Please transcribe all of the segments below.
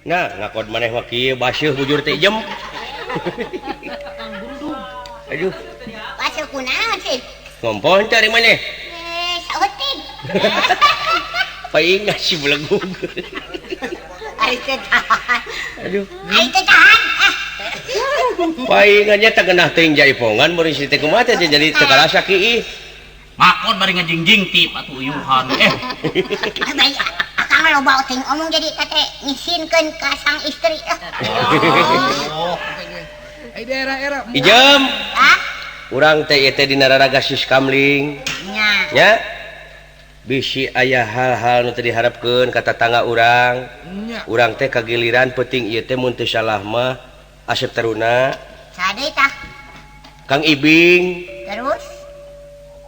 Nah, ngakod maneh mah kieu baseuh bujur teh jem. Aduh. Baseuh kunaon sih? Ngompon cari maneh. Eh, saeutik. Paingat si belegug. Ari teu tahan. Aduh. Ari teu tahan. Paingannya teh genah teuing jaipongan mun si teh kumaha teh jadi teu karasa kiih. Makon bari ngajingjing tip atuh uyuhan. Eh. Akang loba teuing omong jadi teh ngisinkeun ka sang istri. Oh. Ai daerah-era. Ijem. Hah? Urang teh ieu teh dina raraga Siskamling. Nya. Nya. Bisi aya hal-hal nu teu diharapkeun ka tatangga urang. Urang teh kagiliran peuting ieu teh mun teu salah mah Asep Taruna. Sade tah? Kang Ibing. Terus?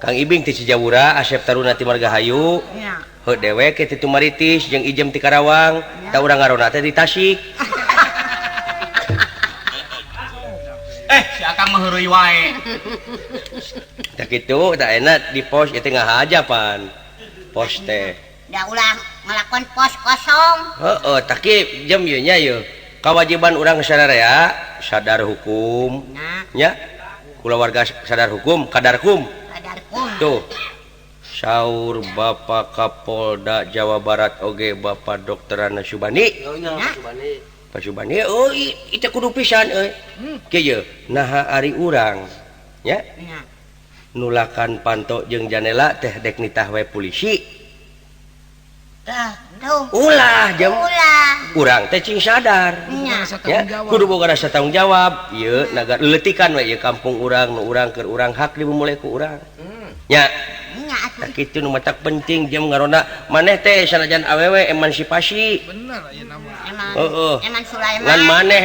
Kang Ibing ti Cijawura, Asep Taruna ti Margahayu. Nya. Heuh dewek ti Tumaritis jeung Ijem ti Karawang. Ta urang ngarona teh di Tasik. Eh, si Akang mah heureuy wae. Tah kitu, tah enak di pos ieu teh ngahaja pan. Pos teh. Da ulah ngalakon pos kosong. Heeh, tah kieu jam ieu nya ieu. Kawajiban urang sararea sadar hukum. Nya. Kulawarga sadar hukum, kadarkum. Kadarkum. Tuh. Saur Bapak Kapolda Jawa Barat oge Bapak Dr. Ana Subani. Pak Subani, oh itu kudu pisan euy. Kieu naha ari urang nya. Nulakan panto jeung janela teh dek nitah we polisi. Tah, tuh. Ulah jam. Ulah. Urang teh cing sadar. Nya. Ya, kudu boga rasa tanggung jawab. Ieu nagar leutikan we ieu kampung urang nu urang keur urang hak dimulai ku urang. Nya. Tah kitu nu matak penting jam ngarona maneh teh sanajan awewe emansipasi. Bener ayeuna mah. Heeh. Eman Sulaiman. Ngan maneh.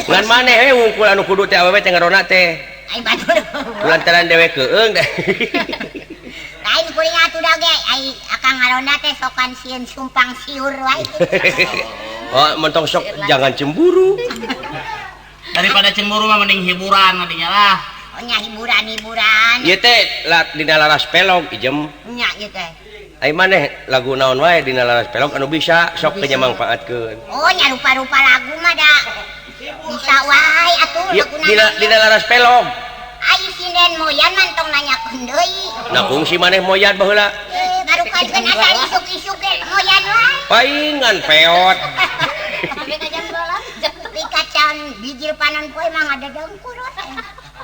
Ngan maneh we wungkul anu kudu teh awewe teh ngarona teh. Ai batur. Lantaran dewek keung teh. Lain kuring atuh da ge ai akang ngarona teh sokan sieun sumpang siur wae. Oh, mentong sok jangan cemburu. Daripada cemburu mah mending hiburan mendingnya lah. Oh nya hiburan-hiburan. Ieu teh dina laras pelog ijem. Nya ieu teh. Ai maneh lagu naon wae dina laras pelog anu bisa sok teh nyamangpaatkeun. Oh nya rupa-rupa lagu mah da. Bisa wae atuh laguna. Dina laras pelog. Ai sinden moyan mah tong nanyakeun deui. Nah kungsi maneh moyan baheula. Eh baru kajeun asal isuk-isuk ge moyan wae. Paingan peot. Tapi kacan bijil panon poe mah ngadedengkur wae.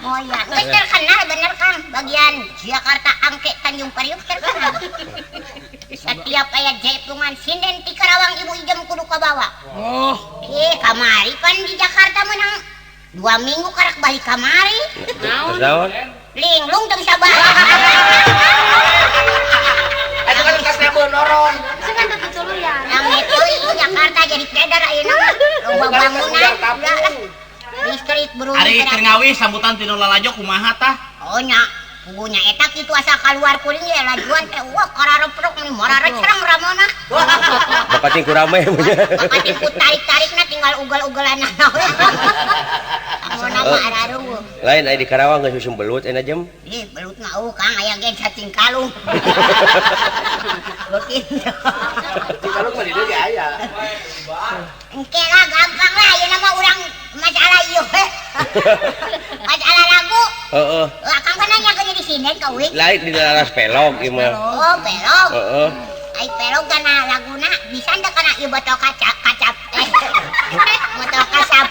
Moyan. Geus terkenal bener Kang, bagian Jakarta Angke Tanjung Priuk terkenal. Setiap aya jaipungan sinden ti Karawang Ibu Ijem kudu kabawa. Oh. Eh kamari pan di Jakarta menang 2 minggu karak balik kamari. Terus naon? Linglung teu bisa balik. Atuh kan kasna beunoron. Cenah teu tutuluyan. Rame teuing Jakarta jadi peder ayeuna mah. Loba bangunan. Listrik berung. Ari keur ngawih sambutan tinu lalajo kumaha tah? Oh nya, pugunya eta kitu asa kaluar kuring ge lajuan teh wah karareprok meni mararecereng ramona. Bapak ting kurame. Bapak ting ku tarik-tarikna tinggal ugal-ugalan naon. Ramona mah ararueuh. Lain aya di Karawang geus usum belut euna jem. Ih, belut mah eueuh Kang aya ge cacing kalung. Beukin. Cacing kalung mah di dieu ge aya. Engke lah gampang lah ayeuna mah urang masalah ieu we. Masalah lagu. Heeh. Akang kan nanya ke di sinden ka uing. Lain di laras pelog ieu mah. Oh, pelog. Heeh. Ai pelog kana laguna bisa teu kana ieu botol kaca kacap. Botol kasap.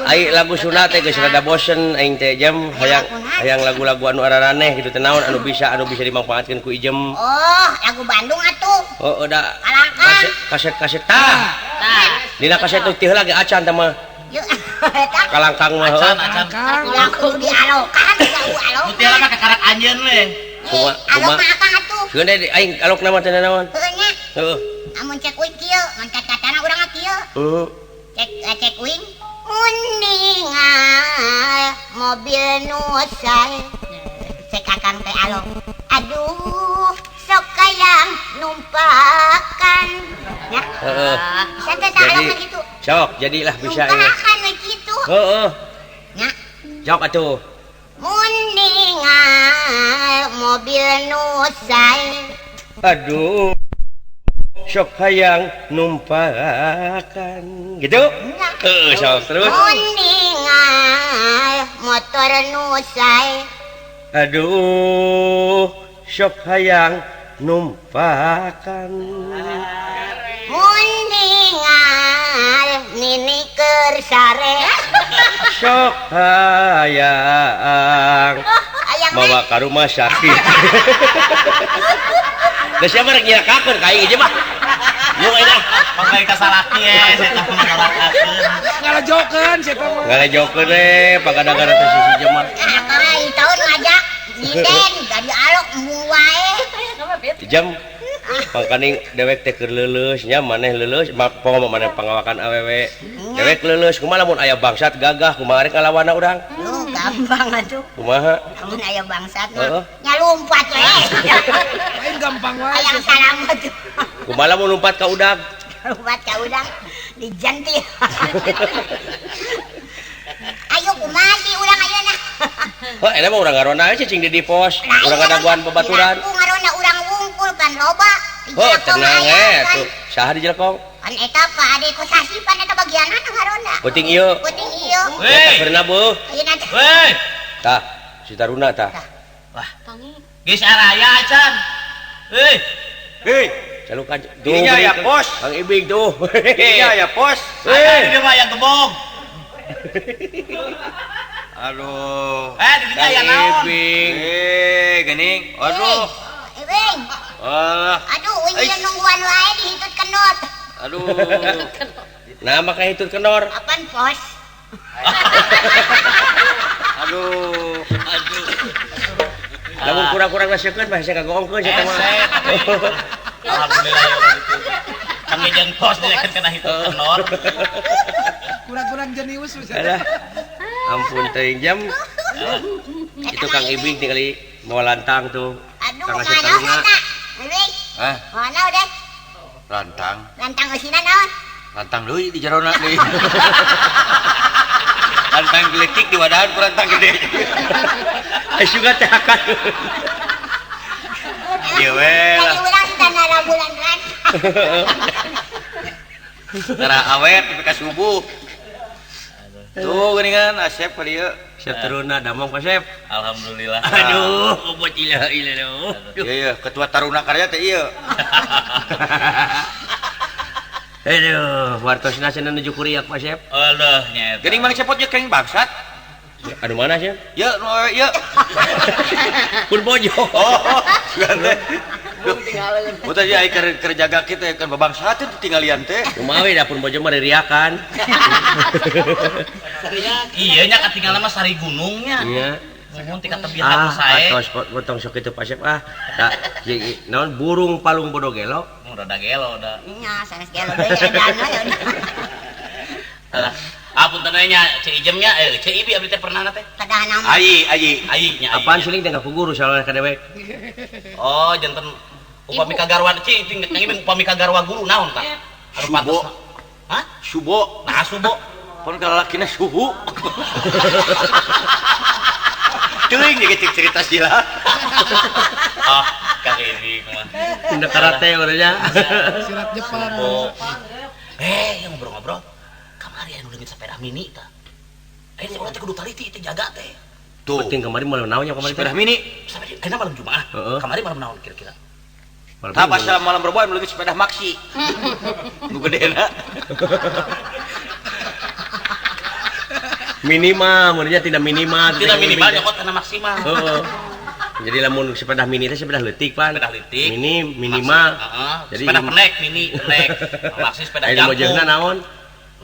Ai lagu Sunda teh geus rada bosen aing teh jam hayang hayang lagu-lagu anu araraneh kitu teh naon anu bisa dimangpaatkeun ku ijem. Oh, lagu Bandung atuh. Heeh da. Kalangkang. Kaset-kaset tah. Tah. Dina kaset teh heula ge acan tah mah. Kalangkang mah heuh. Acan acan. Ulah kudu dialokan, ulah alokan. Nu teh mah kakarak anjeun we. Kumaha? Alok mah akang atuh. Sieun deui aing alokna mah teh naon? Heuh nya. Heeh. Amun cek uing kieu, mun cek-cacana urang mah kieu. Heeh. Cek cek uing muningal mobil nusai cek akang teh alok. Aduh, sok kayang numpakan. Ya. Heeh. Bisa teh alok mah kitu. Sok, jadilah bisa ieu. Numpakan we kitu. Heeh. Nya. Sok atuh. Muningal mobil nusai. Aduh. sok hayang numpakan gitu. Heeh, sok terus. Mendingan motor nu sae. Aduh, sok hayang numpakan. Mendingan nini keur sare. Sok hayang mawa ka rumah sakit. Da siapa rek nyilakakeun ka aing ieu mah. Yuk aing pangkai ka salaki ye saya mah ngalakakeun. Ngalajokeun saya mah. Ngalajokeun we pagadagara teh sisi jemah. Ah, tahun ngajak nyinden dari alok embung wae. Jam pangkaning dewek teh keur leuleus nya maneh leuleus pokok maneh pangawakan awewe. Dewek leuleus kumaha lamun aya bangsat gagah kumaha rek ngalawanna urang? Lu gampang atuh. Kumaha? Lamun aya bangsat mah nya lumpat we. Lain gampang wae. Hayang salamet. Kumaha lamun lumpat ka udag? Lumpat ka udag dijanti. Ayo kumaha sih urang ayeuna? Heuh, eta mah urang ngarona aja cing di pos, urang ngadaguan babaturan. Ku ngarona urang wungkul pan loba. Oh, tenang eh tuh. Saha di Jelekong? Pan eta Pak Ade Kosasi pan eta bagianna ngarona. Penting ieu. Penting ieu. Heuh, beurna beuh. Ayeuna teh. Heuh. Tah, si Taruna tah. Wah. Geus araya acan. Heuh. Heuh. Calukan tuh. Dinya aya pos. Kang Ibing tuh. Dinya aya pos. Heuh, di dieu mah aya gebog. Aduh. Di dinya aya naon? Ibing. Geuning. Aduh. Ibing. Alah. Aduh, uing nungguan wae dihitut kendor. Aduh. Nah, maka hitut kendor. Apaan pos? Aduh. Aduh. Lamun kurang-kurang nasiekeun mah hese kagoongkeun sia mah. Alhamdulillah ya gitu. Kang jeung pos dilekeun kana hitut kendor. Kurang-kurang jenius misalnya. Ampun teuing jam. Itu Kang Ibing tinggali mau lantang tuh. Aduh, Kang Asep Taruna. Hah? Mana udah? Lantang. Lantang eusina naon? Lantang deui di jarona deui. Lantang geletik di wadahan ku lantang gede. Asuga teh akan. Ieu we lah. Urang tanah bulan kan. Tara awet nepi ka subuh. Tuh geuningan Asep ka dieu. Asep Taruna damang Pak Asep. Alhamdulillah. Aduh, obat ilah ilah. Iya iya, ketua Taruna Karya teh ieu. Aduh, wartosna cenah nuju kuriak Pak Asep. Aduh nya eta. Geuning maneh cepot ye keng bangsat. Anu mana sih? Ye nu awewe ye. Pun bojo. Oh, gante. Muta ieu ai keur jaga kitu kan babangsat teh tinggalian teh. Kumaha we da pun bojo mah ririakan. Iya nya katinggalan mah sari gunungnya. Iya. Mun tika tebihan sae. Atos potong sok kitu Pak Asep ah. Da naon burung palung bodo gelo. Mun rada gelo da. Nya sanes gelo deui edan we. Alah, apunten we nya Ceu Ijem nya, Ceu Ibi abdi teh pernah teh. Kedah nama. Ayi, ayi, ayi nya. Apaan suling teh ka guru salah ka dewek. Oh, janten upami kagarwa Ceu Ibing Kang Ibing upami kagarwa guru naon tah? Anu pantes. Hah? Subo. Nah, subo. Pon kalalakina suhu. Teuing jeung cek cerita sila. Ah, Kang Ibing mah. Tindak karate urangnya. Silat Jepang. Yang ngobrol-ngobrol. Kamari anu leungit sepeda mini tah. Ayeuna urang teh kudu taliti teh jaga teh. Tuh. Penting kamari malam naon nya kamari sepeda mini. Sepeda ayeuna malam Jumaah. Kamari malam naon kira-kira? Tah pas malam Rebo anu leungit sepeda maxi. Nu gedena. Minimal, munnya tidak minimal. Tidak minimal nyokot karena maksimal. Heeh. Jadi lamun sepeda mini teh sepeda leutik pan. Sepeda leutik. Mini minimal. Heeh. Jadi sepeda pendek mini pendek. Maxi sepeda jangkung. Aya mojehna naon?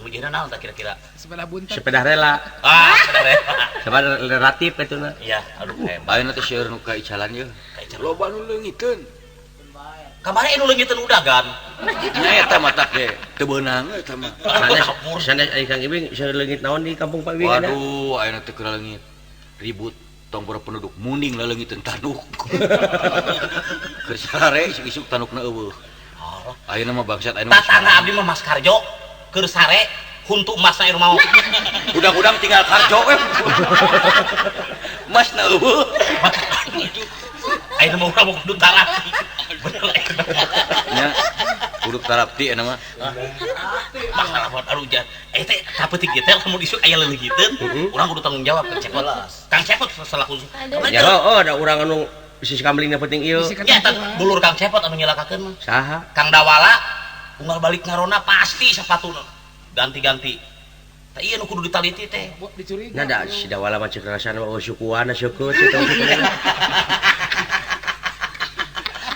Mojehna naon tah kira-kira? Sepeda buntet. Sepeda rela. Ah, sepeda rela. Sepeda relatif etuna. Iya, aduh hebat. Ayeuna teh seueur nu ka icalan yeuh. Loba nu leungiteun. Kamari anu leungiteun udagan. Nya eta mah tah ge teu beunang eta mah. Sanes ari Kang Ibing seueur leungit naon di kampung Pak Ibing ada? Waduh, ayeuna teh keur leungit. Ribut tong para penduduk muning laleungiteun tanuk. Keur sare isuk-isuk tanukna eueuh. Ayeuna mah bangsat ayeuna. Tatangga abdi mah Mas Karjo keur sare huntu emasna anu mau. Udang-udang tinggal Karjo we. Masna eueuh. Ayeuna mah urang kudu taraki. Bener nya. Kudu tarapti eta mah. Masalah buat aruja. Teh kapeutik ieu teh lamun isuk aya leuleugiteun, urang kudu tanggung jawab Kang Cepot. Kang Cepot selaku. Ya oh ada urang anu si kamlingna penting ieu. Nya eta dulur Kang Cepot anu nyelakakeun mah. Saha? Kang Dawala unggal balik ngarona pasti sapatuna ganti-ganti. Tah ieu nu kudu ditaliti teh. Nah da si Dawala mah ceuk rasana mah sukuan syukur cek.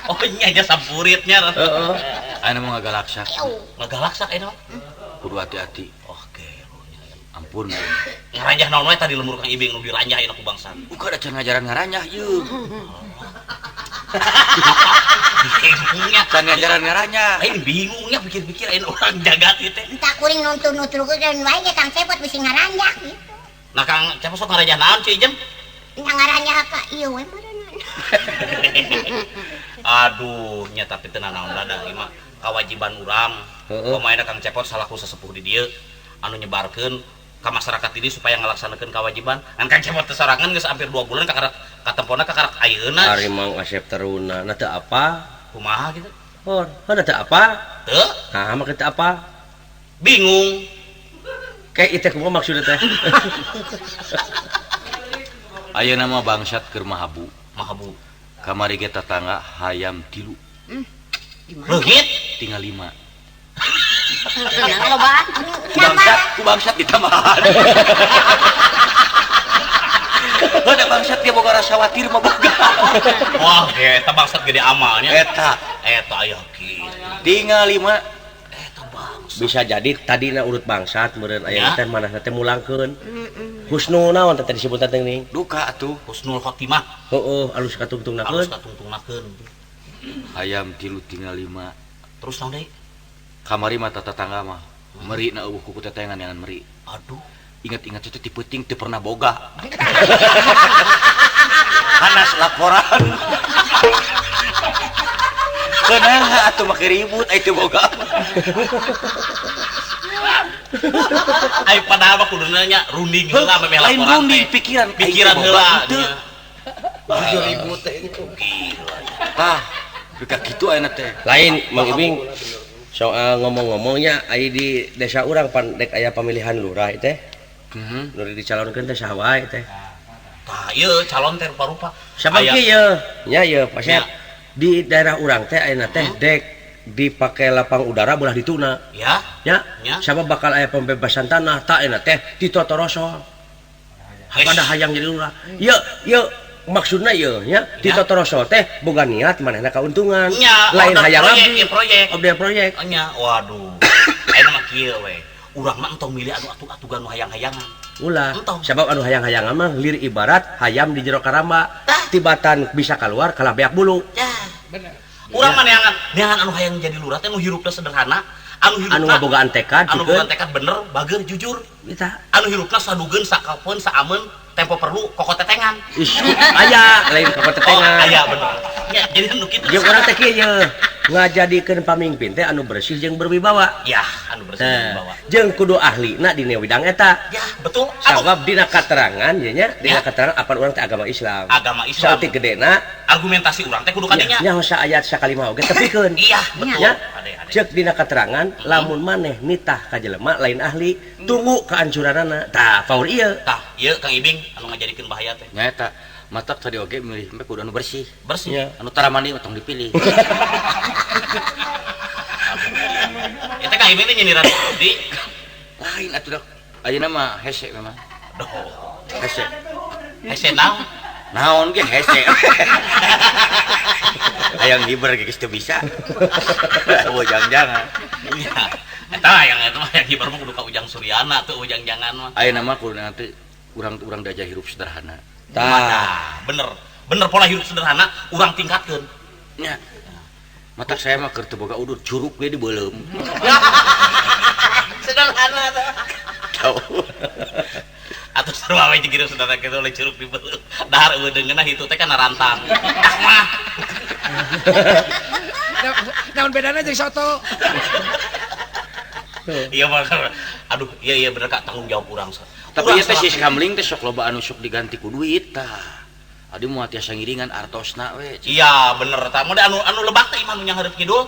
Oh nya aja sampuritnya. Heeh. Ayeuna mah ngagalaksak. Ngagalaksak ayeuna mah. Kudu hati-hati. Oke, ampun. Ngaranjah naon we tadi lemur Kang Ibing nu diranjah ayeuna ku bangsa. Bukan ada ngajaran ngaranjah ieu. Bingungnya can ngajaran ngaranjah. Aing bingungnya pikir-pikir ayeuna urang jagat ieu teh. Entah kuring nuntun nuturkeun wae ge Kang Cepot bisi ngaranjah gitu. Nah Kang Cepot sok ngaranjah naon Ceu Ijem? Nya ngaranjah ka ieu we meureunna. Aduh, nya tapi teu nanaon dadah ieu mah kawajiban urang. Pamaena Kang Cepot salaku sesepuh di dieu anu nyebarkeun ka masyarakat ini supaya ngalaksanakeun kewajiban. Ngan Kang Cepot teh sorangan geus hampir 2 bulan kakarak katempona kakarak ayeuna. Ari Mang Asep teruna, na teu apa? Kumaha kitu? Hor, heuh teu apa? Teu. Nah, mah teu apa? Bingung. Kayak ieu teh kumaha maksudna teh? Ayeuna mah bangsat keur mahabu. Mahabu. Kamari ge tatangga hayam 3. Leungit tinggal 5. Lobaan. Ku bangsat ditambahan. Ada bangsat dia boga rasa khawatir mah boga. Wah, eta bangsat gede amalnya. Eta, eta aya kitu. Tinggal 5. Eta bangsat. Bisa jadi tadina urut bangsat meureun aya teh manahna teh mulangkeun. Husnul naon teh disebut teh ning? Duka atuh, husnul khotimah. Heeh, alus katungtungnakeun. Alus katungtungnakeun. Hayam 3 tinggal 5. Terus naon deui? Kamari mah tetangga mah meri na eueuh kuku tetengan jangan meri. Aduh, ingat-ingat itu ti peuting teu pernah boga. Hanas laporan. Kunaha atuh make ribut ai teu boga. Ai padahal mah kuduna nya runding heula memeh laporan. Lain runding pikiran, pikiran heula. Baju ribut teh. Tah, bika kitu ayeuna teh. Lain Mang Ibing soal ngomong-ngomongnya ai di desa urang pan dek aya pemilihan lurah teh. Nu dicalonkeun teh saha wae teh. Tah ieu calon teh rupa-rupa. Sabab kieu ieu? Nya ieu pasnya di daerah urang teh ayeuna teh dek dipake lapang udara belah dituna. Ya. Nya. Sabab bakal aya pembebasan tanah tah ayeuna teh ditotoroso. Pada hayang jadi lurah. Ieu ieu maksudna ieu nya ditotoroso teh boga niat manehna kauntungan. Lain hayang abdi proyek. Abdi proyek. Nya, waduh. Ayeuna mah kieu we. Urang mah entong milih anu atuh-atugan nu hayang-hayangan. Ulah. Sabab anu hayang-hayangan mah lir ibarat hayam di jero karamba. Tibatan bisa keluar kalah beak bulu. Ya, bener. Urang mah neangan anu hayang jadi lurah teh nu hirupna sederhana, anu hirupna anu ngabogaan tekad, anu bogaan tekad bener, bager, jujur. Eta. Anu hirupna sadugeun, sakapeun, saameun, tempo perlu koko tetengan. Ih, aya lain koko tetengan. Oh, aya bener. Ya, jadi anu kitu. Jeung urang teh kieu ye, ngajadikeun pamimpin teh anu bersih jeung berwibawa. Ya, anu bersih jeung berwibawa. Jeung kudu ahlina dina widang eta. Ya, betul. Sabab dina katerangan ye nya, dina katerangan apan urang teh agama Islam. Agama Islam. Saeutik gedena argumentasi urang teh kudu kadinya. Nya hosa ayat sakalima oge tepikeun. Iya, betul. Ya. Ceuk dina katerangan lamun maneh nitah ka jelema lain ahli, tunggu kehancuranana. Tah, paur ieu. Tah, ieu Kang Ibing anu ngajadikeun bahaya teh. Nya eta. Matak tadi oge milih meh kudu anu bersih. Bersih. Ya. Anu tara mandi mah tong dipilih. Eta Kang Ibing teh nyindiran abdi. Lain atuh dak. Ayeuna mah hese memang. Duh. Hese. Hese naon? Naon ge hese. Hayang hiber ge geus teu bisa. Oh jangan-jangan. Iya. Eta hayang eta mah hayang hiber mah kudu ka Ujang Suryana tuh Ujang jangan mah. Ayeuna mah kudu nanti urang-urang diajar hirup sederhana. Tah, bener. Bener pola hirup sederhana urang tingkatkeun. Nya. Matak saya mah keur teu boga udud curug ge dibeuleum. Sederhana teh. Tau. Atuh sarua we jeung hirup sederhana kitu oleh curug dibeuleum. Dahar eueuh deungeunna hitu teh kana rantang. Ah mah. Naon bedana jeung soto? Iya bener. Aduh, iya iya bener Kak, tanggung jawab urang. Tapi ieu teh si kamling teh sok loba anu sok diganti ku duit tah. Adi moal tiasa ngiringan artosna we. Iya bener tah. Mun anu anu lebak teh imah nu nyanghareup kidul,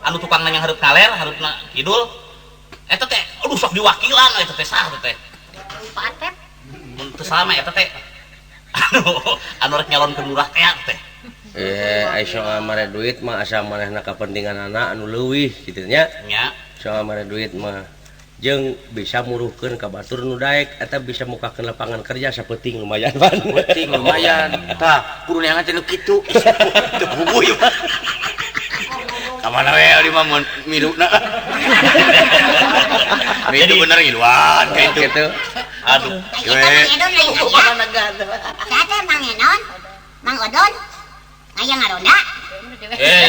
Anu tukang nanya hareup ngaler, hareupna kidul. Eta teh aduh sok diwakilan eta teh sah teh. Pak Atep. Mun teu salah mah eta teh. Anu rek nyalonkeun lurah teh teh. Ai soal mare duit mah asa manehna kapentingan anak anu leuwih kitu nya. Nya. Soal mare duit mah jeung bisa muruhkeun ka batur nu daek eta bisa mukakeun lapangan kerja sapenting lumayan pan. Penting lumayan. Tah, kudu neangan teh nu kitu. Teu puguh ieu mah. Ka mana we abdi mah mun miluna. Milu bener ngiluan ka itu. Kitu. Aduh. Mang Edon lain aya. Saha teh Mang Enon? Mang Odon? Aya ngaronda?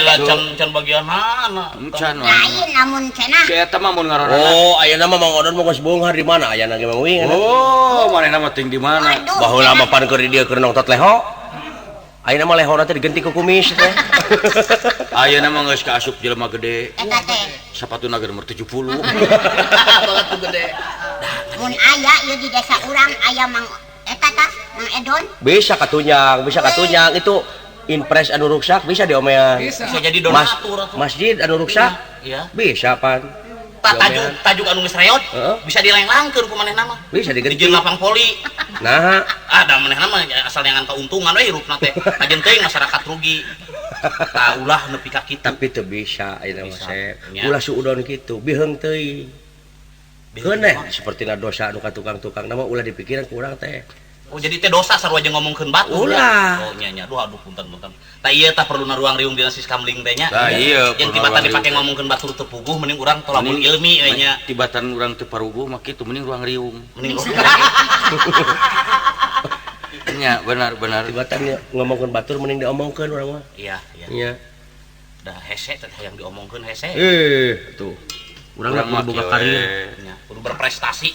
Lah can bagian mana? Can. Lain lamun cenah. Si eta mah mun ngaronda. Oh, ayeuna mah Mang Odon mah geus beunghar di mana ayana ge Mang Wing. Oh, manehna mah ting di mana? Baheula mah pan keur di dieu keur nongtot leho. Ayeuna mah lehona teh digenti ku kumis teh. Ayeuna mah geus kaasup jelema gede. Eta teh. Sapatuna ge nomor 70. Banget tuh gede. Mun aya ieu di desa urang aya Mang eta tah, Mang Edon. Bisa katunyang itu impres anu ruksak bisa diomean. Bisa jadi donatur. Masjid anu ruksak? Iya. Bisa pan. Tajuk anu geus reot bisa dilenglangkeun ku manehna mah. Bisa digenti. Dijieun lapang poli. Nah, ada manehna mah asal neangan kauntungan we hirupna teh. Kajen teuing masyarakat rugi. Tah ulah nepi ka kitu. Tapi teu bisa ayeuna mah Sep. Ulah suudon kitu, biheung teuing. Keuneh sapertina dosa anu ka tukang-tukang mah ulah dipikiran ku urang teh. Oh jadi teh dosa sarua jeung ngomongkeun batur. Ulah. Oh nya nya duh aduh punten-punten. Tah ieu tah perlu ruang riung dina siskamling teh nya. Tah ieu jeung tibatan dipake ngomongkeun batur teu puguh mending urang tolabul ilmi we nya. Tibatan urang teu paruguh mah kitu mending ruang riung. Mending nya benar benar. Tibatan ngomongkeun batur mending diomongkeun urang mah. Iya iya. Iya. Dah hese teh hayang diomongkeun hese. Tuh. Urang mah kudu boga karir, nya, kudu berprestasi.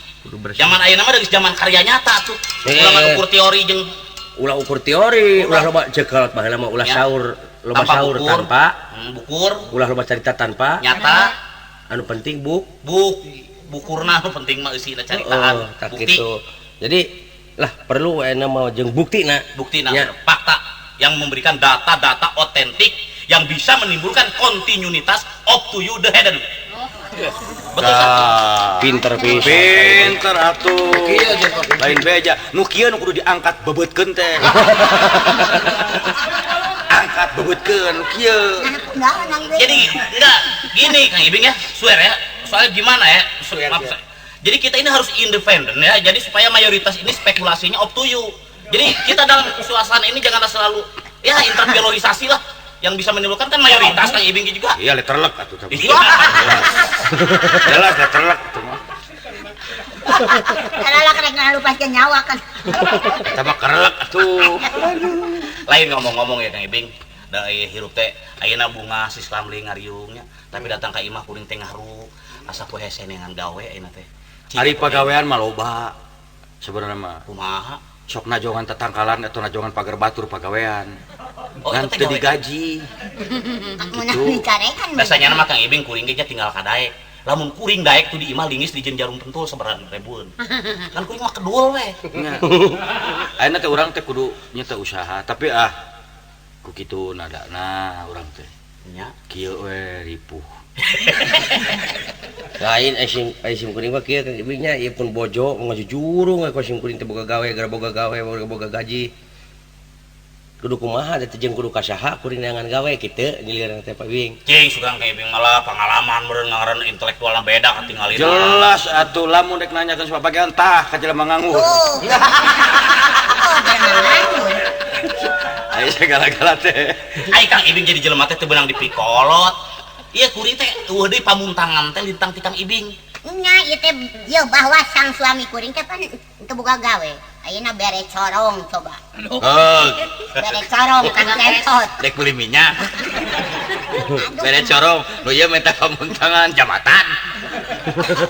Zaman ayeuna mah geus zaman karya nyata tuh. Ulah ukur teori jeung ulah ukur teori, ulah loba cekel baheula mah ulah saur, loba saur tanpa bukur, ulah loba carita tanpa nyata. Anu penting bukurna anu penting mah eusina caritaan, bukti. Gitu. Jadi lah perlu ayeuna mah jeung buktina. Buktina, fakta yang memberikan data-data otentik yang bisa menimbulkan kontinuitas up to you the heaven. Betul kan? Pinter pisan. Pinter atuh. Lain beja. Nu kieu nu kudu diangkat bebeutkeun teh. Angkat bebeutkeun nu kieu. Jadi enggak gini Kang Ibing ya, swear ya. Soalnya gimana ya? Maaf. Jadi kita ini harus independen ya. Jadi supaya mayoritas ini spekulasinya up to you. Jadi kita dalam suasana ini jangan selalu ya interpelalisasi lah. Yang bisa menimbulkan kan mayoritas Kang Ibing juga. Iya, letterlek atuh tapi. Jelas letterlek atuh mah. Kalalak rek ngalupaskeun nyawa kan. Eta mah kerelek atuh. Lain ngomong-ngomong ya Kang Ibing, da hirup teh ayeuna bunga siskamling ngariungnya, tapi datang ka imah kuring teh ngaru, asa ku hese neangan gawe ayeuna teh. Ari pagawean mah loba sebenarnya mah. Kumaha? Sok najongan tetangkalan atau najongan pagar batur pagawean. Oh, ngan teu digaji. Gitu. Biasanya mah Kang Ibing kuring ge tinggal ka daek. Lamun kuring daek tuh di imah lingis dijieun jarum pentul sabaraha ribueun. Kan kuring mah kedul we. Nya. Ayeuna teh urang teh kudu nya teh usaha, tapi ku kitu nadana urang teh. Nya kieu we ripuh. Lain sim kuring mah kieu Kang Ibing nya ieu pun bojo ngajujurung we ku sim kuring teh boga gawe, gara boga gawe, boga gaji. Kudu kumaha teh jeung kudu kasaha kuring neangan gawe kitu nyilirna teh Pak Bing. Cing sugan Kang Ibing malah pengalaman meureun ngaran intelektualna beda katingalina. Jelas atuh lamun rek nanyakeun sebab bagian tah ka jelema nganggur. Oh, jelema nganggur. Aya segala-gala teh. Ai Kang Ibing jadi jelema teh teu beunang dipikolot. Iya kuring teh eueuh deui pamuntangan teh lintang ti Kang Ibing. Nya ieu teh ieu bahwa sang suami kuring teh pan teu boga gawe. Ayeuna bere corong coba. Heuh. Bere corong kan kentot. Dek beli minyak. Bere corong, nu ieu minta pamuntangan jabatan.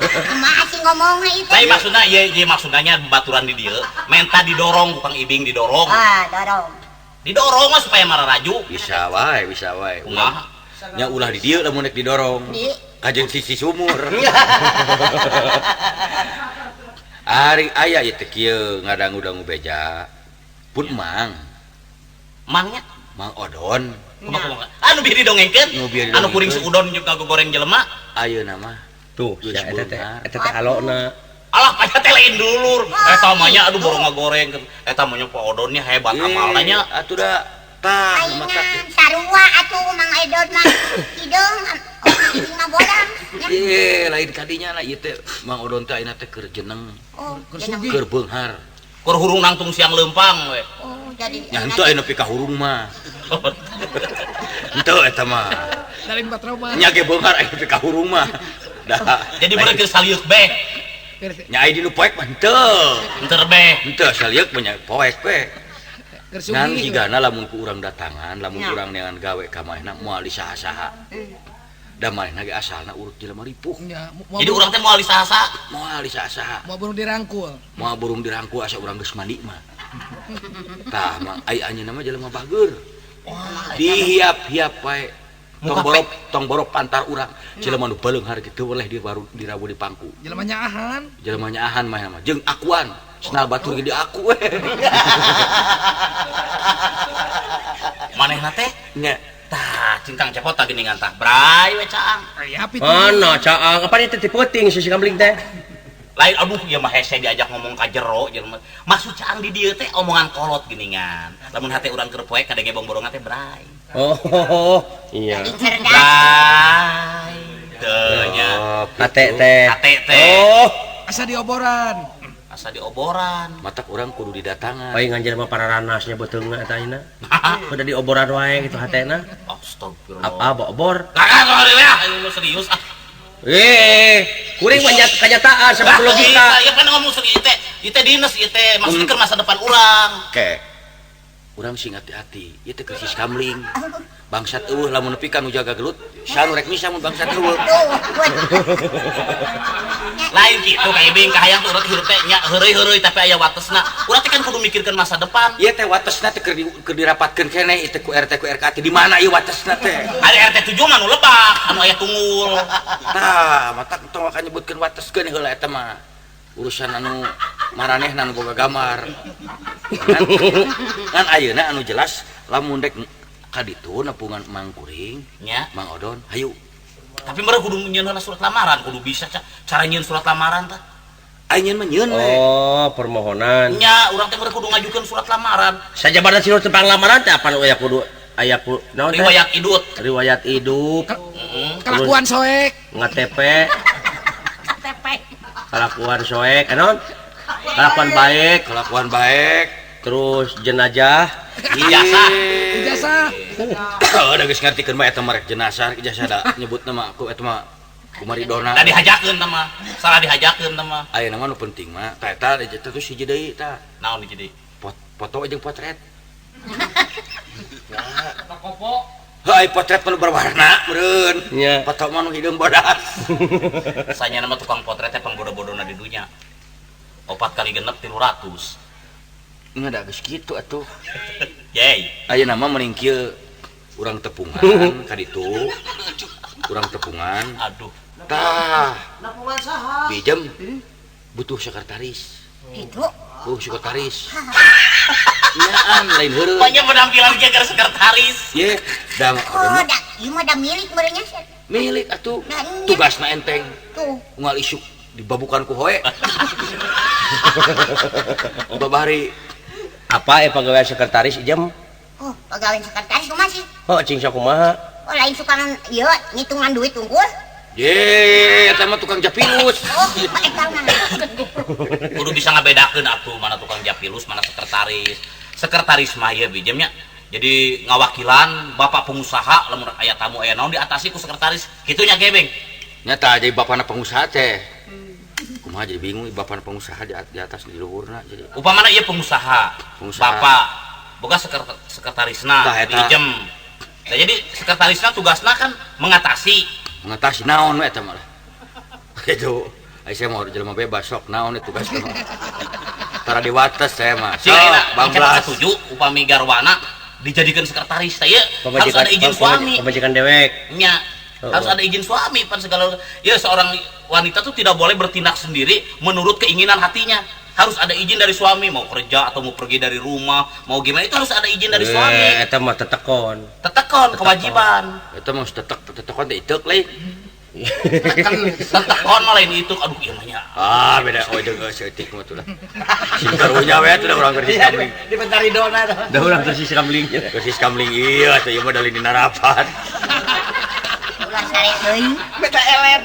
Kumaha sih ngomongna ieu teh? Lain maksudna ieu ieu maksudna nya baturan di dieu, menta didorong ku Kang Ibing didorong. Ah, dorong. Didorong mah supaya mararaju. Bisa wae, bisa wae. Kumaha? Nya ulah di dieu lamun rek didorong. Kajeun sisi sumur. Ari aya ieu teh kieu ngadangu-dangu beja. Pun mang. Mangnya? Mang Odon. Kumaha anu bieu didongengkeun? Anu kuring suudon jeung ngagogoreng jelema. Ayeuna mah tuh sia eta teh eta teh alona. Alah panya teh lain dulur. Eta mah nya aduh baru ngagoreng. Eta mah nya Pak Odonnya hebat amalna nya. Atuh da tah mata sarua atuh Mang Edon mah hideung oh mah bolang. Ieu lain kadinya lah ieu teh Mang Odon teh ayeuna teh keur jeneng. Keur beunghar. Keur hurung nangtung siang leumpang we. Oh jadi nya henteu aya nepi ka hurung mah. Henteu eta mah. Lain patroma. Nya ge beunghar aya nepi ka hurung mah. Dah. Jadi bener keur salieuk beh. Nya aya di nu poek mah henteu. Henteu beh. Henteu salieuk mah nya poek we. Ngan jigana lamun ku urang datangan, lamun urang neangan gawe ka manehna moal disaha-saha. Da manehna ge asalna urut jelema ripuh. Jadi urang teh moal disaha-saha. Moal disaha-saha. Moal burung dirangkul. Moal burung dirangkul asa urang geus mandi mah. Tah mah ai anjeunna mah jelema bageur. Dihiap-hiap wae. Tong borop pantar urang. Jelema nu baleunghar kitu weleh dirawu di pangku. Jelema nyaahan. Jelema nyaahan mah jeung akuan. Senal batur gede aku we. Manehna teh? Nya. Tah, cingkang cepot tah geuningan tah. Bray we caang. Mana caang? Apa ieu teh peuting si kamling teh? Lain aduh ieu mah hese diajak ngomong ka jero jelema. Maksud caang di dieu teh omongan kolot geuningan. Lamun hate urang keur poek kadenge bong-borongan teh bray. Oh, iya. Bray. Teu nya. Hate teh. Hate teh. Oh, asa dioboran. Asa dioboran. Matak urang kudu didatangan. Paling nganjir mah pararanasnya beuteungna eta ayeuna. Kudu dioboran wae kitu hatena. Astagfirullah. Apa obor? Kagak ayo serius ah. Kuring banyak kenyataan sama logika. Iya kan ngomong serius teh. Ieu teh dinas ieu teh maksudnya keur masa depan urang. Oke. Urang sing hati-hati. Ieu teh krisis kamling. Bangsat eueuh lamun nepi ka nu jaga gelut, sanu rek misa mun bangsat eueuh. Lain kitu ka Ibing kahayang teh urang hirup teh nya heureuy-heureuy tapi aya watesna. Urang teh kan kudu mikirkeun masa depan. Ieu teh watesna teh keur dirapatkeun keneh ieu teh ku RT ku RK teh di mana ieu watesna teh? Ari RT 7 mah nu lebak, anu aya tunggul. Tah, matak tong akan nyebutkeun wateskeun heula eta mah. Urusan anu maranehna anu boga gambar. Ngan ayeuna anu jelas lamun rek ka ditu nepungan Mang Kuring nya Mang Odon hayu. Tapi mereka kudu nyieun heula surat lamaran, kudu bisa cara nyieun surat lamaran tah. Ai nyieun mah nyieun we. Oh, permohonan. Nya, urang teh mereka kudu ngajukeun surat lamaran. Sajabana surat tentang lamaran teh apa aya kudu aya ku naon teh? Riwayat hidup. Riwayat hidup. Kelakuan soek. KTP. KTP. Kelakuan soek, naon? Kelakuan baik, kelakuan baik. Terus jenazah, ijazah. Ijazah. Oh, da geus ngartikeun mah eta mah rek jenazah, ijazah da nyebutna mah aku eta mah kumaridona. Da dihajakeun tah mah. Salah dihajakeun tah mah. Ayeuna mah nu penting mah tah eta terus hiji deui tah. Naon hiji deui? Foto jeung potret. Ya. Kopo. Heuh, potret mah nu berwarna meureun. Foto mah nu hideung bodas. Sanyana mah tukang potret teh pangbodo-bodona di dunya. 4 kali genep 300. Nya da geus kitu atuh. Yey. Ayeuna mah mending kieu urang tepungan ka ditu. Urang tepungan. Aduh. Tah. Nepungan saha? Bijem butuh sekretaris. Kitu? Oh, sekretaris. Nyaan lain heureuy. Banyak penampilan kieu keur sekretaris. Ye, da oh, da ieu mah da milik meureun nya. Milik atuh. Tugasna enteng. Tuh. Unggal isuk dibabukan ku hoe. Babari apa pegawai sekretaris ijem? Oh, pegawai sekretaris kumaha sih? Oh, cing sakumaha? Oh, lain suka ieu ngitungan duit unggul. Ye, eta mah tukang japilus. Oh, eta mah. Kudu bisa ngabedakeun atuh mana tukang japilus, mana sekretaris. Sekretaris mah ieu bijemnya. Jadi ngawakilan bapak pengusaha lamun aya tamu aya naon diatasi ku sekretaris. Kitu nya gebeng. Nya tah jadi bapana pengusaha teh. Kumaha jadi bingung bapana pengusaha di atas di luhurna jadi. Upamana ieu pengusaha, bapak boga sekretarisna diijem. Nah, jadi sekretarisna tugasna kan mengatasi. Mengatasi naon we eta mah lah. Kitu. Ai saya mau jelema bebas sok naon tugasna. Tara diwates saya mah. Sok banglas. Setuju upami garwana dijadikan sekretaris teh ieu harus ada izin suami. Pamajikan dewek. Nya. Harus ada izin suami pan segala. Ya seorang wanita tuh tidak boleh bertindak sendiri menurut keinginan hatinya. Harus ada izin dari suami, mau kerja atau mau pergi dari rumah, mau gimana itu harus ada izin dari suami. Eta mah tetekon. Tetekon kewajiban. Eta mah tetekon teh iteuk lain. Tetekon mah lain itu. Aduh ieu mah nya. Ah beda oh jeung seutik mah tuh lah. Sing karunya we atuh urang keur siskamling. Di bentar ridona tuh. Da urang keur siskamling. Keur siskamling ieu atuh ieu mah da lini narapat. Ulah sare deui. Beta elet.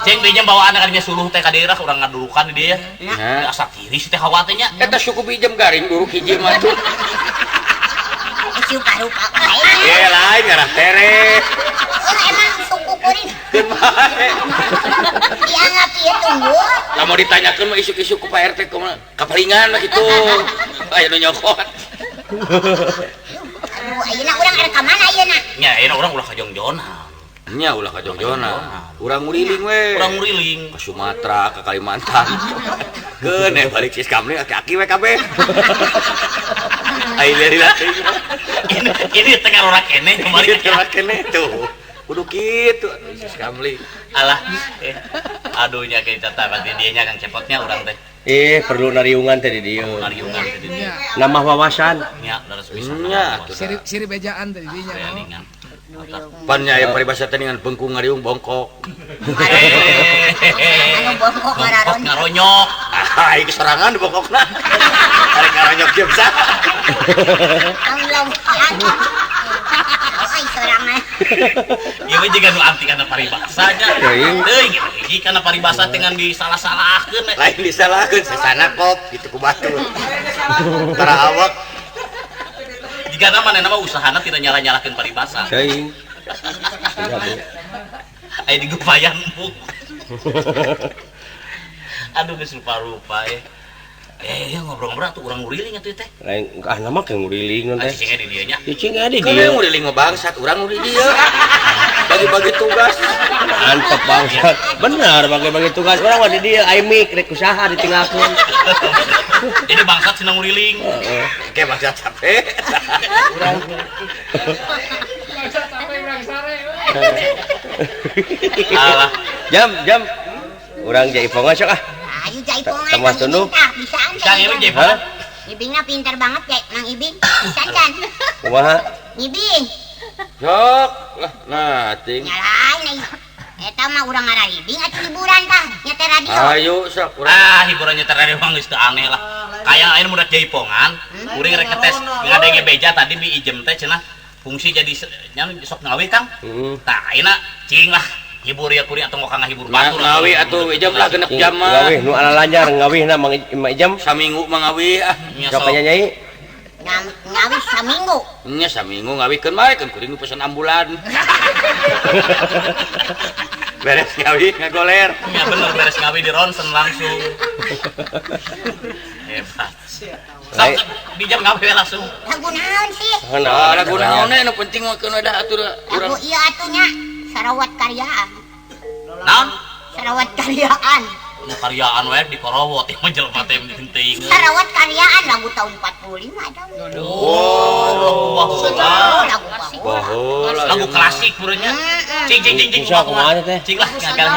Ceng bijam bawa anak kadinya suluh teh ka daerah urang ngadurukan di dia. Nya. Asa tiris teh hawa teh nya. Eta suku bijam garing duruk hiji mah tuh. Rupa-rupa lain. Ye lain ngarah tere. Oh, emang suku kuring. Dianggap ieu tunggu. Lamun ditanyakeun mah isuk-isuk ku Pak RT kumaha? Kapalingan mah kitu. Aya nu nyokot. Aduh, ayeuna urang arek ka mana ayeuna? Nya ayeuna urang ulah ka Jongjona. Nya ulah ka Jongjona. Urang nguriling we. Urang nguriling ke Sumatera, ke Kalimantan. Keun balik siskamling aki-aki we kabeh. Ai dari latih. Ini tengah rorak keneh kemarin tengah keneh tuh. Kudu kitu siskamling. Alah. Aduh nya kita pasti dieu nya Kang Cepotnya urang teh. Perlu nariungan teh di dieu. Nariungan teh di dieu. Nambah wawasan. Nya leres pisan. Nya siri bejaan teh di dinya. Pan nya aya paribasa teh dengan bengkung ngariung bongkok. Anu bongkok ngaronyok. Ah, ieu sorangan bongkokna. Arek ngaronyok jeung saha? Amlong. Ai sorangan. Ieu mah jiga nu anti kana paribasa nya. Teuing hiji kana paribasa teh ngan disalah-salahkeun. Lain disalahkeun sasana kop kitu ku batur. Tara awak. Jika manehna mah usahana tidak nyalah-nyalahkeun paribasa. Teuing. Aya digupayan empuk. Aduh geus rupa-rupa ya. Ngobrol-ngobrol atuh urang nguriling atuh teh. Lain ah nama ke nguriling teh. Cicing di dieu nya. Cicing di dieu. Nguriling mah bangsat, urang nu di dieu. Bagi-bagi tugas. Mantap bangsat. Benar bagi-bagi tugas urang mah di dieu ai mik rek usaha ditinggalkeun. Jadi bangsat cenah nguriling. Heeh. Oke bangsat capek. Urang. Bangsat capek urang sare. Alah, jam. Urang jaipongan sok ah. Ayo jaipongan. Tambah tunduh. Bisaan. Bisa ngiring jaipongan. Ibingna pinter banget ya, Mang Ibing. Bisa can. Kumaha? Ibing. Sok lah, nah ting. Nyalain eta mah urang ngararibing atuh hiburan tah nyetel radio. Ayo sok urang. Ah, hiburan nyetel radio mah geus teu aneh lah. Kaya ayeuna mudah jaipongan, kuring rek tes ngadenge beja tadi bi ijem teh cenah fungsi jadi nya sok ngawi Kang. Tah ayeuna cing lah hibur ya kuring atau ngokang ngahibur batur. Ngawi atuh ijem lah genep jam mah. Ngawih nu ala lancar ngawihna Mang Ijem saminggu mah ngawih ah. Sok nyai. Ngawi saminggu. Nya saminggu ngawikeun bae kan kuring pesan ambulan. Beres ngawi ngagoler. Ya bener beres ngawi di ronsen langsung. Hebat. Sok di jam ngawi langsung. Lagu naon sih? Ah, lagu naon nu penting mah keun ada atuh urang. Lagu ieu atuh nya Sarawat Karyaan. Naon? Sarawat Karyaan. Nu karyaan we di korowot ieu mah jelema teh teuing. Sarawat Karyaan lagu tahun 45 tahun. Oh, lagu baheula. Lagu klasik meureunnya. Cing cing cing cing. Kumaha teh? Cing lah gagal.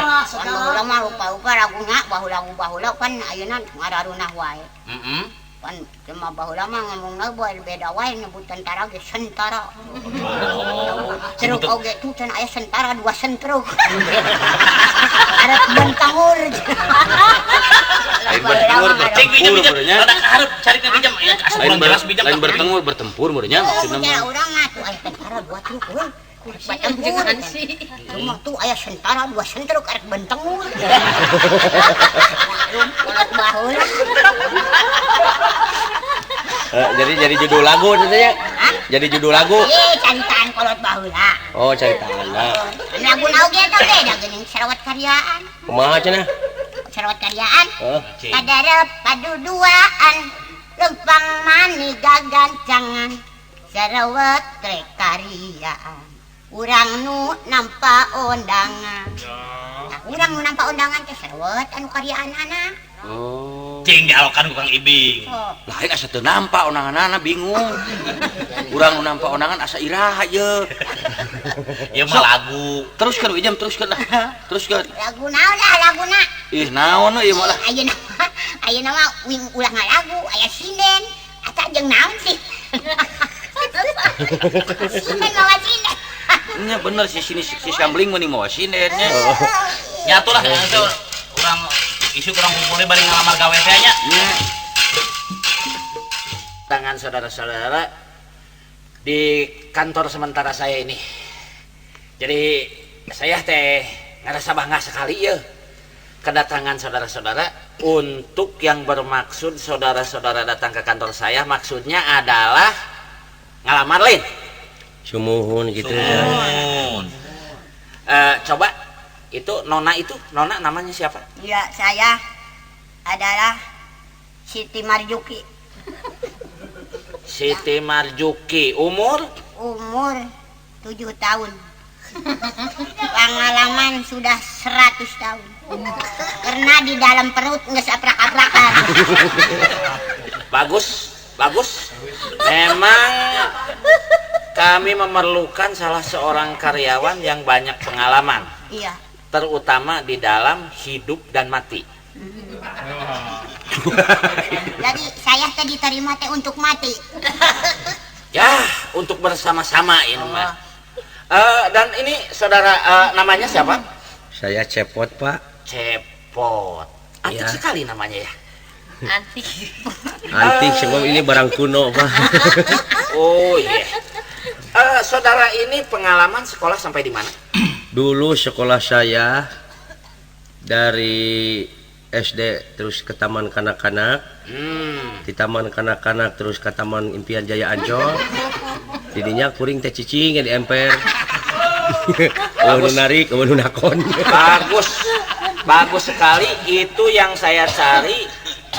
Baheula mah rupa-rupa laguna baheula baheula pan ayeuna ngararunah wae. Heeh. Pan cuma baheula mah ngomongna bae beda wae nyebut tentara ge sentara. Oh. Truk oge tuh cenah aya sentara dua sentruk. Arek bentangur. Lain bertenggur bertempur meureunnya. Rada ka hareup cari ka bijam. Asa kurang jelas bijam. Lain bertenggur bertempur meureunnya maksudna mah. Urang mah tuh aya tentara dua truk euy. Bertempur. Cuma tuh aya sentara dua sentruk arek bentengur. Baheula. Jadi judul lagu tentunya. Jadi judul lagu. Caritaan kolot baheula. Oh, caritaan. Lagu naon ge eta beda geuning Sarawat Karyaan. Kumaha cenah? Sarawat Karyaan. Padarep paduduaan lempang mani gagancangan Sarawat Karyaan. Urang nu nampa undangan. Nah, urang nu nampa undangan teh Sarawat anu karyaanana. Oh. Cing dialokan ku Kang Ibing. Lah aing asa teu nampak onanganana bingung. Urang nu nampak onangan asa iraha ye. Ieu mah lagu. Teruskeun Ijam, teruskeun lah. Teruskeun. Lagu naon lah laguna? Ih naon ieu mah lah. Ayeuna ayeuna mah wing ulah ngalagu aya sinden. Ata jeung naon sih? Sinden mawa sinden. Nya bener si sini si Sambling mah mawa sinden nya. Ya atulah urang isu kurang kumpulnya bari ngalamar gawe teh nya. Tangan saudara-saudara di kantor sementara saya ini. Jadi saya teh ngerasa bangga sekali ya kedatangan saudara-saudara. Untuk yang bermaksud saudara-saudara datang ke kantor saya maksudnya adalah ngalamar lain. Sumuhun gitu. Sumuhun. Coba itu nona namanya siapa? Ya, saya adalah Siti Marjuki. Siti Marjuki, umur? Umur 7 tahun. Pengalaman sudah 100 tahun. Karena di dalam perut nggak saprak-aprakan. Bagus, bagus. Memang kami memerlukan salah seorang karyawan yang banyak pengalaman. Iya. Terutama di dalam hidup dan mati. Jadi saya tadi terima teh untuk mati. Ya, untuk bersama-sama ini mah. Dan ini saudara namanya siapa? Saya Cepot, Pak. Cepot. Antik ya. Sekali namanya ya. Antik. Antik sebab ini barang kuno, Pak. Oh iya. Saudara ini pengalaman sekolah sampai di mana? Dulu sekolah saya dari SD terus ke Taman Kanak-kanak. Di Taman Kanak-kanak terus ke Taman Impian Jaya Ancol. Didinya kuring teh cicing di emper. Eueuh nu narik, eueuh nu nakon. Bagus. Bagus sekali, itu yang saya cari,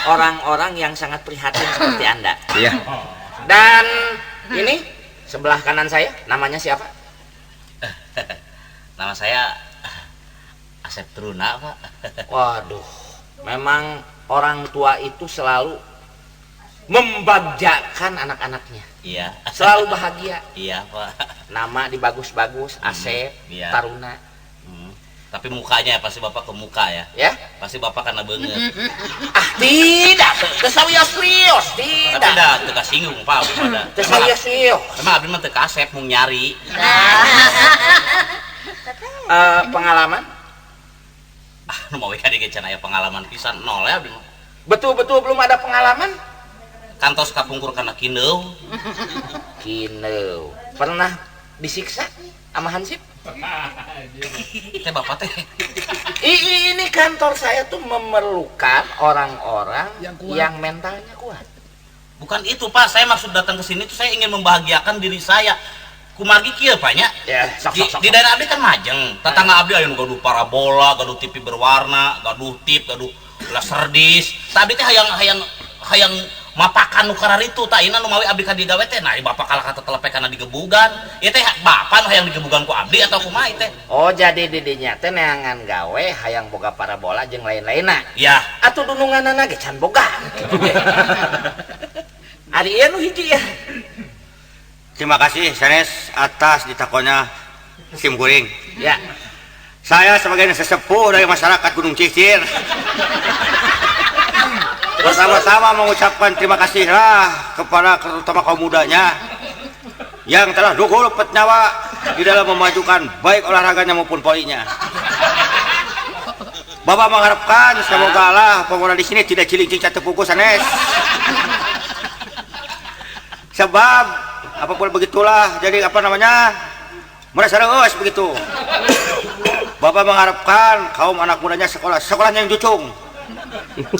orang-orang yang sangat prihatin seperti Anda. Iya. Dan ini sebelah kanan saya namanya siapa? Nama saya Asep Truna, Pak. Waduh, memang orang tua itu selalu membagjakan anak-anaknya. Iya. Selalu bahagia. Iya, Pak. Nama dibagus-bagus, Asep, iya. Taruna. Tapi mukanya pasti Bapak ke muka ya. Ya? Pasti Bapak karena beungeut. Ah, tidak. Teu sawios-wios, tidak. Tapi dah teu kasinggung, Pak, abdi mah. Teu sawios-wios. Emang abdi mah teu kasep mung nyari. Pengalaman? Ah, nu mawe ka dieu can aya pengalaman pisan nol ya abdi mah. Betul-betul belum ada pengalaman? Kantos kapungkur kana kineu. Kineu. Pernah disiksa sama hansip? Teh bapak teh. Ini kantor saya tuh memerlukan orang-orang yang mentalnya kuat. Bukan itu, Pak. Saya maksud datang ke sini tuh saya ingin membahagiakan diri saya. Kumargi kieu, Pak nya. Ya, sok, sok, sok. Di daerah abdi kan majeng. Tetangga abdi aya nu gaduh parabola, gaduh TV berwarna, gaduh tip, gaduh laser disc. Tah abdi teh hayang mapakan nu kararitu tah ayeuna nu mawi abdi ka digawe teh nah bapak kalah ka tetelepe kana digebugan. Ieu teh bapak nu hayang digebugan ku abdi atau kumaha ieu teh? Oh, jadi didinya teh neangan gawe hayang boga parabola jeung lain-lainna. Ya. Atuh dununganana ge can boga. Ari ieu nu hiji ya. Terima kasih sanes atas ditakonya sim kuring. Ya. Saya sebagai sesepuh dari masyarakat Gunung Cicir. Bersama-sama mengucapkan terima kasih lah kepada terutama kaum mudanya yang telah dukul nyawa di dalam memajukan baik olahraganya maupun polinya. Bapak mengharapkan semoga lah pemuda di sini tidak ciling-ciling catu sanes. Sebab apapun begitulah, jadi apa namanya merasa reus begitu. Bapak mengharapkan kaum anak mudanya sekolahnya yang jucung.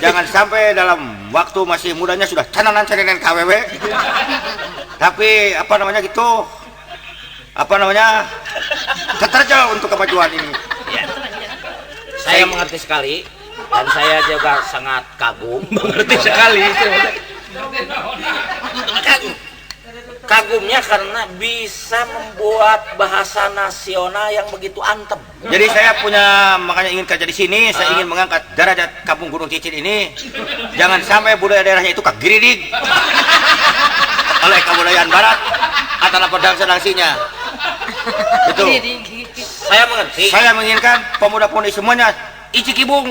Jangan sampai dalam waktu masih mudanya sudah cananan-cananan KWW. Tapi apa namanya gitu, apa namanya terterjal untuk kemajuan ini. Ya. Saya mengerti sekali dan saya juga sangat kagum. Mengerti sekali. Kagum. Kagumnya karena bisa membuat bahasa nasional yang begitu antem. Jadi saya punya, makanya ingin kerja di sini, saya ingin mengangkat derajat Kampung Gunung Cicin ini. Jangan sampai budaya daerahnya itu kagiridig oleh kebudayaan barat atau pedang-sedangsinya. Itu. Saya mengerti. Saya menginginkan pemuda-pemudi semuanya icikibung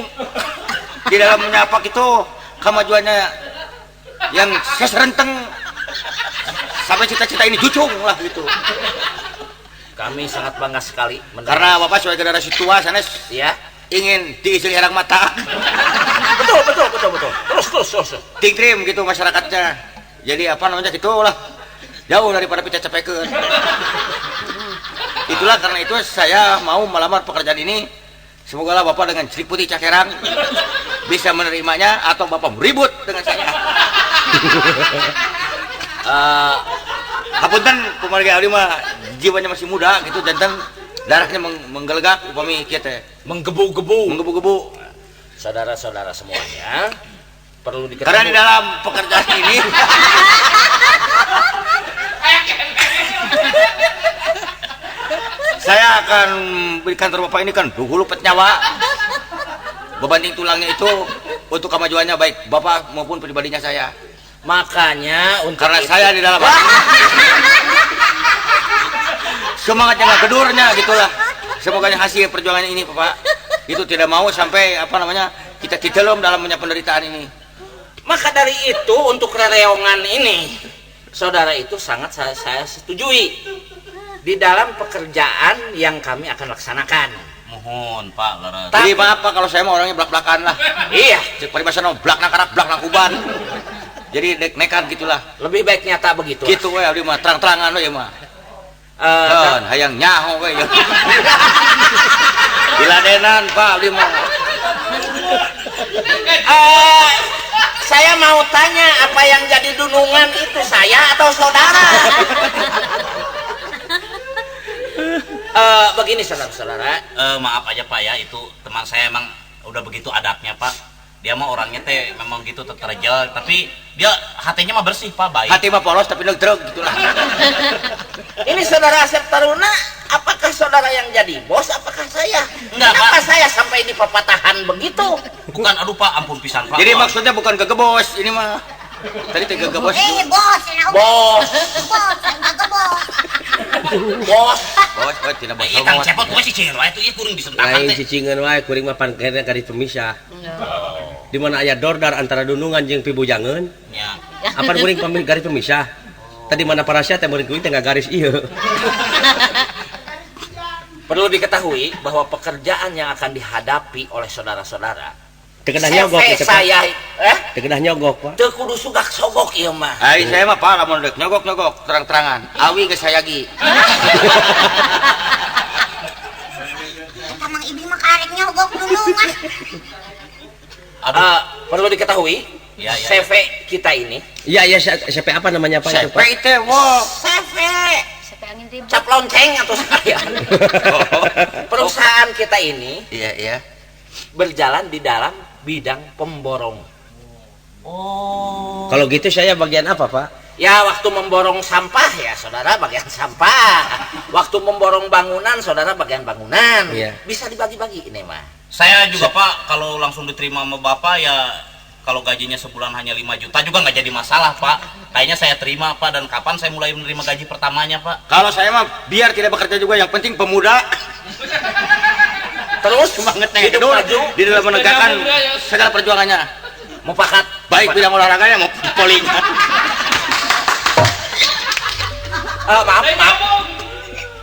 di dalam menyapak itu kemajuannya yang seserenteng sampai cita-cita ini jucung lah gitu. Kami sangat bangga sekali karena Bapak sebagai generasi tua sanes ya ingin diisi herang mata. Betul. Terus. Tingkrim gitu masyarakatnya. Jadi apa namanya gitulah. Jauh daripada pecah cepekeun. Itulah karena itu saya mau melamar pekerjaan ini. Semoga lah Bapak dengan cerik putih cakerang bisa menerimanya atau Bapak ribut dengan saya. Hapunten kumargi abdi mah jiwanya masih muda gitu, jantan darahnya menggelegak upami kieu teh. Menggebu-gebu. Menggebu-gebu. Saudara-saudara semuanya perlu diketahui. Karena di dalam pekerjaan ini saya akan di kantor Bapak ini kan dulu nyawa berbanding tulangnya itu untuk kemajuannya baik Bapak maupun pribadinya saya. Makanya untuk karena itu. Saya di dalam semangatnya nggak gedurnya gitulah. Semoga hasil perjuangannya ini Bapak itu tidak mau sampai apa namanya kita didelom dalam punya penderitaan ini. Maka dari itu untuk rereongan ini saudara itu sangat saya setujui di dalam pekerjaan yang kami akan laksanakan. Mohon Pak Laras. Jadi maaf Pak kalau saya mah orangnya blak-blakan lah. Iya. Cek paribasa no blak nang karak blak nang uban. Jadi nekat gitulah. Lebih baik nyata begitu. Gitu we abdi mah terang-terangan we mah. Heun, hayang nyaho we. Diladenan Pak abdi mah. Saya mau tanya apa yang jadi dunungan itu saya atau saudara? Begini saudara-saudara. Maaf aja Pak ya, itu teman saya emang udah begitu adabnya Pak. Dia mah orangnya teh memang gitu terjel, tapi dia hatinya mah bersih Pak, baik. Hati mah polos tapi drug gitulah. Ini saudara Asep Taruna, apakah saudara yang jadi bos, apakah saya? Enggak, kenapa Pak. Saya sampai di pepatahan begitu? Bukan, aduh Pak, ampun pisan Pak. Jadi maksudnya bukan kegebos, ini mah. Tadi teh gegebos. Bos, bos. Bos, bos. Bos. Bos, bos tidak bos. Iya, Kang Cepot we cicing wae tuh ieu kuring disentakan Lain teh. cicingeun wae kuring mah pan kena ka dipemisah. Di mana aya dordar antara dunungan jeung pibujangeun. Nya. Apan kuring pamil garis pemisah. Tadi mana parasya teh meureun kuring teh ngagaris ieu. Perlu diketahui bahwa pekerjaan yang akan dihadapi oleh saudara-saudara Teu kedah nyogok CV saya teu kedah nyogok Pak. Teu kudu sugak sogok ieu mah. Ai saya mah Pak lamun deuk nyogok-nyogok terang-terangan. Awi geus sayagi. Eta Mang Ibi mah karek nyogok dunungan. Aduh, Perlu diketahui Ya, ya, CV kita ini. Iya, iya, CV apa namanya Pak itu, Pak? CV teh wo. CV CV angin ribut. Cap lonceng atau sekalian. Perusahaan kita ini iya, iya. berjalan di dalam bidang pemborong. Oh. Kalau gitu saya bagian apa, Pak? Ya, waktu memborong sampah ya saudara bagian sampah. Waktu memborong bangunan saudara bagian bangunan. Iya. Bisa dibagi-bagi ini mah. Saya juga Pak, kalau langsung diterima sama Bapak ya kalau gajinya sebulan hanya 5 juta juga nggak jadi masalah Pak. Kayaknya saya terima Pak, dan kapan saya mulai menerima gaji pertamanya Pak? Kalau saya mah biar tidak bekerja juga, yang penting pemuda terus semangatnya hidup maju di dalam menegakkan segala perjuangannya. Mufakat baik bidang olahraganya maupun polinya.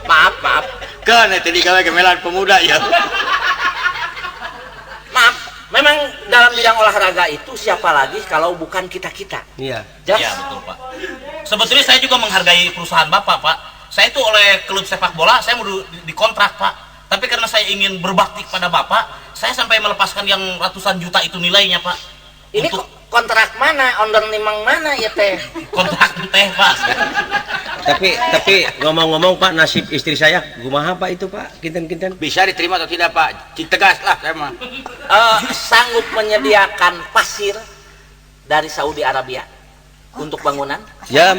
Maaf. Kan itu digawe gemelan pemuda ya. Maaf, memang dalam bidang olahraga itu siapa lagi kalau bukan kita-kita. Iya. Iya, betul Pak. Sebetulnya saya juga menghargai perusahaan Bapak, Pak. Saya itu oleh klub sepak bola saya mau dikontrak, Pak. Tapi karena saya ingin berbakti kepada Bapak, saya sampai melepaskan yang ratusan juta itu nilainya, Pak. Ini untuk kontrak mana, ondang nimang mana ya teh? Kontrak teh, Pak. Tapi ngomong-ngomong Pak, nasib istri saya kumaha Pak itu Pak? Kinten-kinten. Bisa diterima atau tidak Pak? Tegas lah saya mah. Sanggup menyediakan pasir dari Saudi Arabia untuk bangunan? Ya.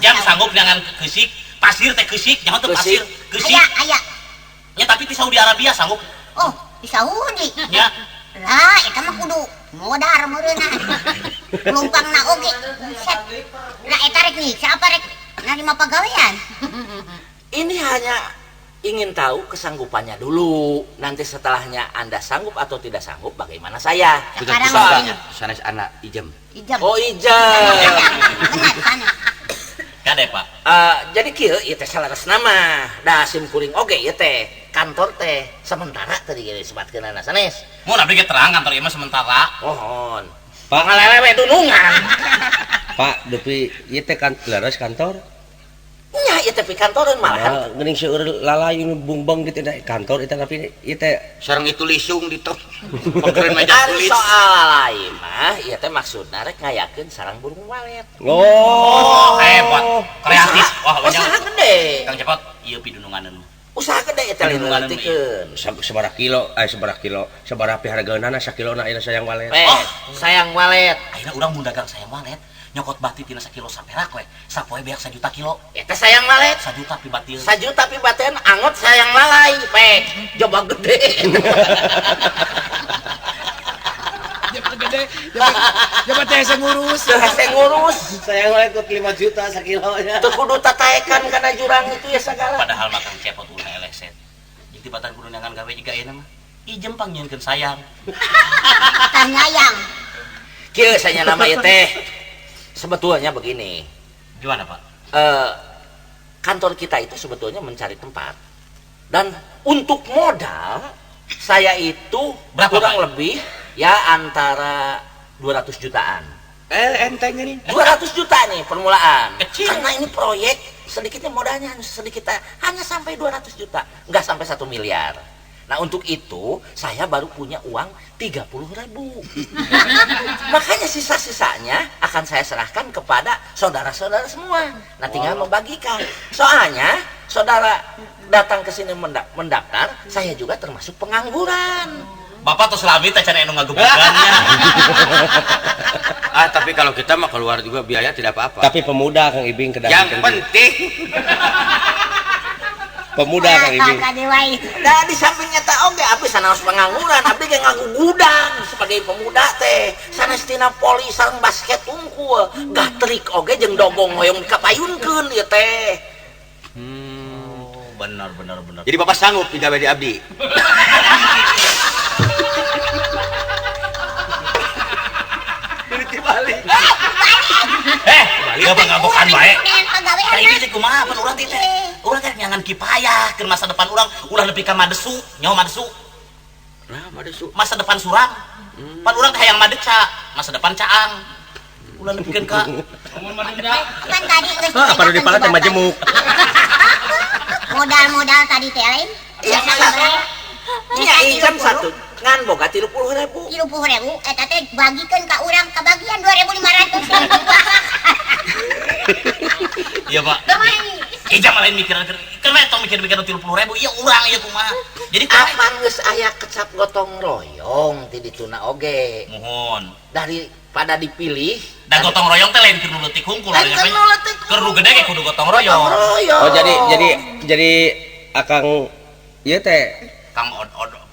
Jam sanggup dengan keusik, pasir teh keusik, nyaho teu pasir, keusik. Aya, aya. Nya tapi di Saudi Arabia sanggup. Oh, di Saudi. Nya. Lah, eta mah kudu modar meureunna. Lumpangna oge. Buset. Lah eta rek nyiksa apa rek narima pagawean? Ini hanya ingin tahu kesanggupannya dulu. Nanti setelahnya Anda sanggup atau tidak sanggup, bagaimana saya? Sekarang sanes anak Ijem. Ijem. Oh, Ijem. Benar, sanes. Kade, Pak. Jadi kieu ieu teh saleresna mah. Da sim kuring oge ieu teh kantor teh sementara tadi ge disebatkeunana sanes. Mun abdi ge terang kantor ieu mah sementara. Mohon. Pak ngalelewe dunungan. Pak, dupi ieu teh kan leres kantor. Nya ieu teh kantoreun malahan. Geuning seueur lalay nu bungbang gitu teh kantor eta tapi ieu teh sareng itu lisung di top. Pekeureun meja tulis. Soal lalay mah ieu teh maksudna rek ngayakeun sarang burung walet. Oh, hebat. Kreatif. Wah, usaha gede. Kang Cepot, ieu pidununganeun. Usaha gede eta leutikeun. Sabaraha kilo, sabaraha kilo, sabaraha pihargaeunana sakilona ieu sayang walet. Oh, sayang walet. Ayeuna urang mun dagang sayang walet. Nyokot bati tina sakilo saperak we, sapoe beak 1 juta kilo. Eta sayang walet. 1 juta pibatil. 1 juta pibateun angot sayang lalai, pek. Coba gede. Coba gede. Coba teh hese ngurus. Teu hese ngurus. Sayang walet kut 5 juta sakilonya. Teu kudu tataekan kana jurang itu ya sagala. Padahal mah Kang Cepot ulah eleset. Jeung tibatan kudu neangan gawe jiga ayeuna mah. Ijem pangnyieunkeun sayang. Tah nyayang. Kieu sanya nama ieu teh. Sebetulnya begini. Gimana, Pak? Kantor kita itu sebetulnya mencari tempat. Dan untuk modal saya itu berapa, kurang Pak? Lebih ya antara 200 jutaan. Enteng ini. 200 juta nih permulaan. Kecil. Karena ini proyek sedikitnya modalnya hanya sedikit, hanya sampai 200 juta, nggak sampai 1 miliar. Nah untuk itu saya baru punya uang 30.000. Makanya sisa-sisanya akan saya serahkan kepada saudara-saudara semua. Nah tinggal membagikan. Soalnya saudara datang ke sini mendaftar, saya juga termasuk pengangguran. Bapak tuh selami teh can anu ngagebugannya. Ah tapi kalau kita mah keluar juga biaya tidak apa-apa. Tapi pemuda Kang Ibing kedah. Yang penting pemuda Kang Ibing. Da di sampingnya teh oge abdi sanaos pengangguran, abdi ge ngagugudan sebagai pemuda teh. Sanes tina poli sareng basket tungkul, gatrik oge jeung dogong hoyong dikapayunkeun ieu teh. Benar benar benar. Jadi Bapak sanggup digawe di abdi. Balik. Balik ngabokan wae. Ka ini teh kumaha pan urang teh. Urang teh nyangan kipayah keur masa depan urang ulah nepi ka madesu, nyaho madesu. Nah, madesu. Masa depan suram. Pan urang teh hayang madeca, masa depan caang. Ulah nepikeun ka mun madenda. Kan tadi geus apa di pala teh majemuk. Modal-modal tadi teh lain. Iya, iya, jam 1 ngan boga 30.000. 30.000 eta teh bagikeun ka urang kabagian 2.500. Iya, Pak. Ija mah lain mikiran keur we tong mikir-mikir 30.000 ieu urang ieu kumaha. Jadi apan geus aya kecap gotong royong ti dituna oge. Muhun. Daripada dipilih da gotong royong teh lain keur nu leutik hungkul. Keur nu gede ge kudu gotong royong. Oh, jadi Akang ieu teh Kang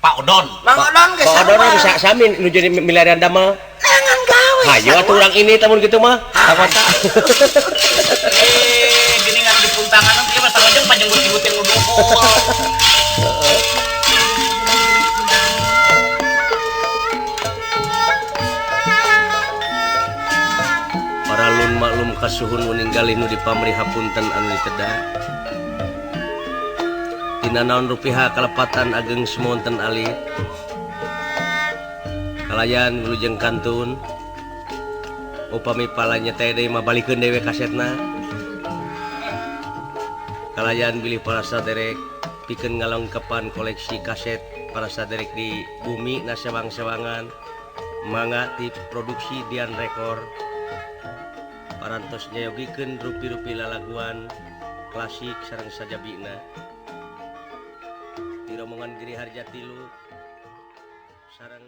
Pak Odon. Mang Odon geus Pak Odon bisa sami nu jadi miliarian damel. Neangan gawe. Hayu atuh urang ini tamun kitu mah. Ka kota. Gini ngaruh di puntangan ieu mah sarojeng panjenggut-jenggutin nu dukul. Paralun maklum kasuhun nu ninggalih nu dipamrih hapunten anu diteda. Dina naon rupiah kalepatan ageng semonten alit kalayan wilujeng kantun upami palanya teh deui mah balikeun deui kasetna kalayan bilih para saderek pikeun ngalengkepan koleksi kaset para saderek di bumi na sewang-sewangan mangga ti produksi Dian Rekor parantos nyayogikeun rupi-rupi lalaguan klasik sareng sajabina di rombongan Giri Harja Tilu sareng.